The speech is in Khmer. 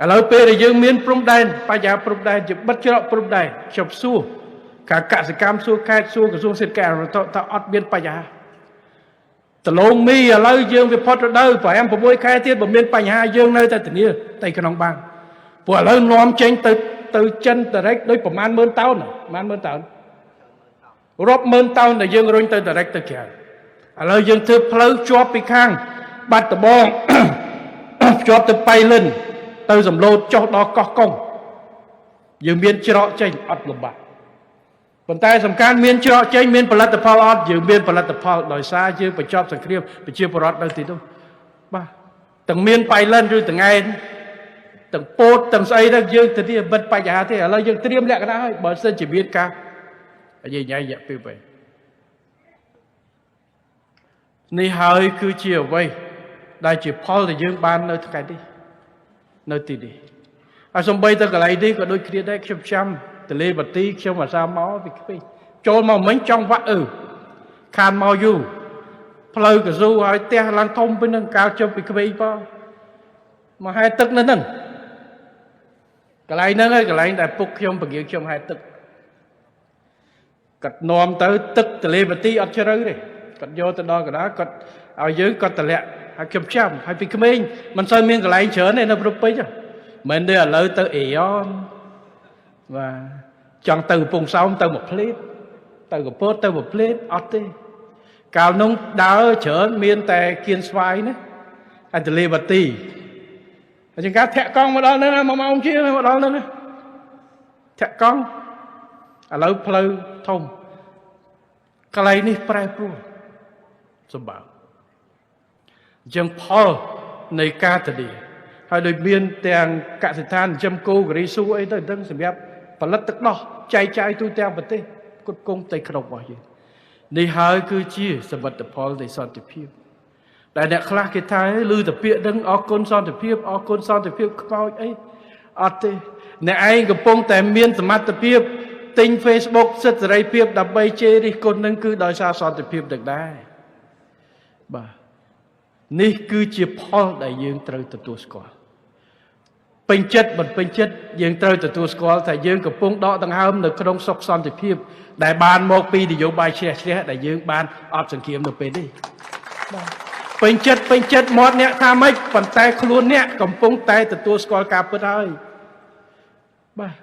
ឥឡូវពេលដែលយើងមានព្រំដែនបញ្ហាព្រំដែនជាបិទច្រកព្រំដែនខ្ញុំសួរការកសិកម្មសួរខេត្តសួរក្រសួងសេដ្ឋកិច្ចរដ្ឋថាអត់មានបញ្ហាដលងមីឥឡូវយើងវាផុតរដូវ5 6ខែទៀតបើមានបញ្ហាយើងនៅតែធានាតែក្នុងបានព្រោះឥឡូវនាំចេញទៅចិនដរិចដូចប្រហែលម៉ឺនតោនប្រហែលម៉ឺនតោនរាប់ម៉ឺនតោនដែលយើងរុញទៅដរិចទៅក្រៅឥឡូវយើងធ្វើផ្លូវជាប់ពីខាងបាត់ដំបង ជាប់ទៅបៃលិនទៅសំឡូតចុះដល់កោះកុងយើងមានច្រកចេញអត់លំបាកប៉ុន្តែសំខាន់មានច្រកចេញមានផលិតផលអត់យើងមានផលិតផលដោយសារយើងបញ្ចប់សង្គ្រាមប្រជាពលរដ្ឋនៅទីនោះបាទទាំងមានបៃលិនឬទាំងឯងទាំងពោតទាំងស្អីទៅយើងទៅទីបិទបញ្ហាទេឥឡូវយើងត្រៀមលក្ខណៈហើយបើសិនជាមានការនិយាយញ៉ៃរយៈពេលបែនេះហើយគឺជាអ្វីដែលជាផលដែលយើងបាននៅថ្ងៃនេះនៅទីនេះហើយសំបីទៅកន្លែងនេះក៏ដូចគ្នាដែរខ្ញុំចាំទលេបាទីខ្ញុំអាសាមកពីក្មេងចូលមកមិញចង់វាក់អឺខានមកយូរផ្លូវកស៊ូហើយផ្ទះឡើងធំពីនឹងកាលជុំពីក្មេងបងមកហែទឹកនៅហ្នឹងកន្លែងហ្នឹងហើយកន្លែងដែលពុកខ្ញុំពងាខ្ញុំហែទឹកគាត់នាំទៅទឹកទលេបាទីអត់ជ្រៅទេគាត់យកទៅដល់កណ្ដាលគាត់ឲ្យយើងគាត់តម្លាក់ហើយខ្ញុំចាំហើយពីក្មេងមិនសូវមានកន្លែងច្រើនទេនៅភ្នំពេញមិនទេឥឡូវទៅអេយ៉នបាទចង់ទៅកំពង់សោមទៅមួយភ្លេតទៅកំពតទៅមួយភ្លេតអត់ទេកាលនោះដើរច្រើនមានតែគៀនស្វាយណាហើយទលេបាទីហើយជាងការធាក់កង់មកដល់ហ្នឹងមួយម៉ោងជាងមកដល់ហ្នឹងធាក់កង់ឥឡូវផ្លូវធំកន្លែងនេះប្រែប្រួលសម្បើមអញ្ចឹងផលនៃការធានាហើយដូចមានទាំងកសិដ្ឋានចិញ្ចឹមគោគរីស៊ូអីទៅដឹងសម្រាប់ផលិតទឹកដោះចែកចាយទូទាំងប្រទេសគ្រប់គងផ្ទៃក្នុងរបស់យើងនេះហើយគឺជាសមិទ្ធផលនៃសន្តិភាពដែលអ្នកខ្លះគេថាឮតែពាក្យនឹងអរគុណសន្តិភាពអរគុណសន្តិភាពខ្មោចអីអត់ទេអ្នកឯងកំពុងតែមានសមត្ថភាពទិញ Facebook សិទ្ធិសេរីភាពដើម្បីជេររិះគន់នឹងគឺដោយសារសន្តិភាពទាំងដែរបាទនេះគឺជាផលដែលយើងត្រូវទទួលស្គាល់ពេញចិត្តមិនពេញចិត្តយើងត្រូវទទួលស្គាល់ថាយើងកំពុងដកដង្ហើមនៅក្នុងសុខសន្តិភាពដែលបានមកពីនយោបាយឈ្នះឈ្នះដែលយើងបានអត់សង្គ្រាមនៅពេលនេះបាទពេញចិត្តពេញចិត្តមាត់អ្នកថាម៉េចប៉ុន្តែខ្លួនអ្នកកំពុងតែទទួលស្គាល់ការពិតហើយបាទ